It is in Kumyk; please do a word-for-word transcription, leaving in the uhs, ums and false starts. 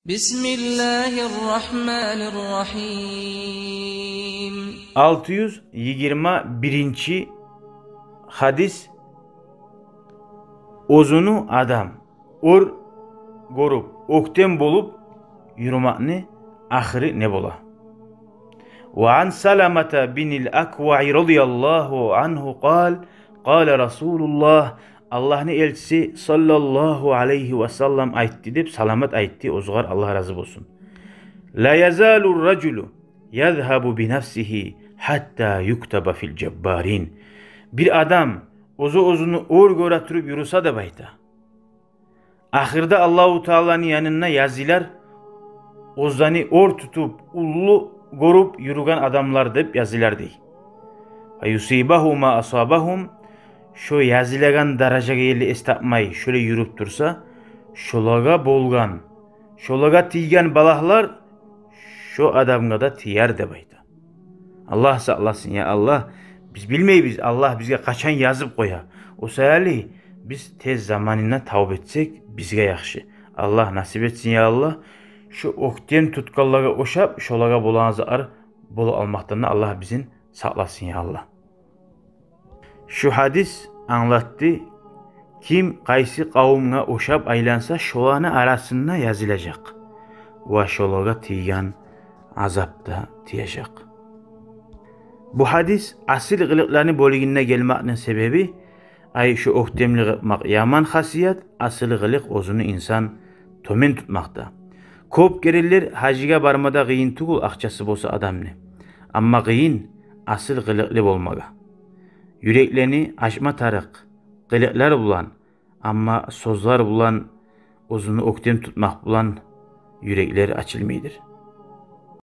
بسم الله الرحمن الرحيم. Алты юз йигирма биринчи гьадис. Оьзюню адам оьр гёрюп, оьктем болуп юрюмекни ахыры не бола? وعن سلمة بن الأكوع رضي الله عنه قال: قال رسول الله, Аллагьны элчиси саллаллагьу алайгьи ва саллам айтды деп, Саламат айтды, оьзюгер Аллагь рази болсун: لا يزال الرجل يذهب بنفسه حتى يكتب في الجبارين. Бир адам оьзю оьзюню оьр гёре туруп юрюсе деп айта, ахырда Аллагьу Тааланы янында язылар, оьзлени оьр тутуп, уллу гёрюп юрюген адамлар деп язылар дей. فيصيبهم ما أصابهم, шо язылагъан даражагъа ерли эс тапмай шолай юрюп турса, шолагъа болгъан, шолагъа тийген балагьлар шо адамгъа да тиер деп айта. Аллагь сакъласын, я Аллагь. Биз билмейбиз, Аллагь бизге къачан язып къоя. О саялы биз тез заманында тавба этсек, бизге яхшы. Аллагь насип этсин, я Аллагь. Шу оьктем тутгъанлагъа ошап, шолагъа болагъан зарар болуп алмакъдан да Аллагь бизин сакъласын, я Аллагь. Шу гьадис англатды, ким къайсы къавумгъа ошап айланса, шоланы арасында язылажакъ ва шолагъа тийген азап да тиежек. Бу гьадис асил къылыкъланы бёлюгюнде гелмекни себеби, ай, шу оьктемлик этмек яман хасият, асил къылыкъ оьзюню инсан тёбен тутмакъда. Кёп керенлер гьажгъа барма да къыйын тюгюл, акъчасы болса адамны. Амма къыйын асил къылыкълы болмагъа. Юреклени ачма тарыкъ къылыкълар булан, амма сёзлер булан, оьзюню оьктем тутмакъ булан юреклер ачылмайдыр.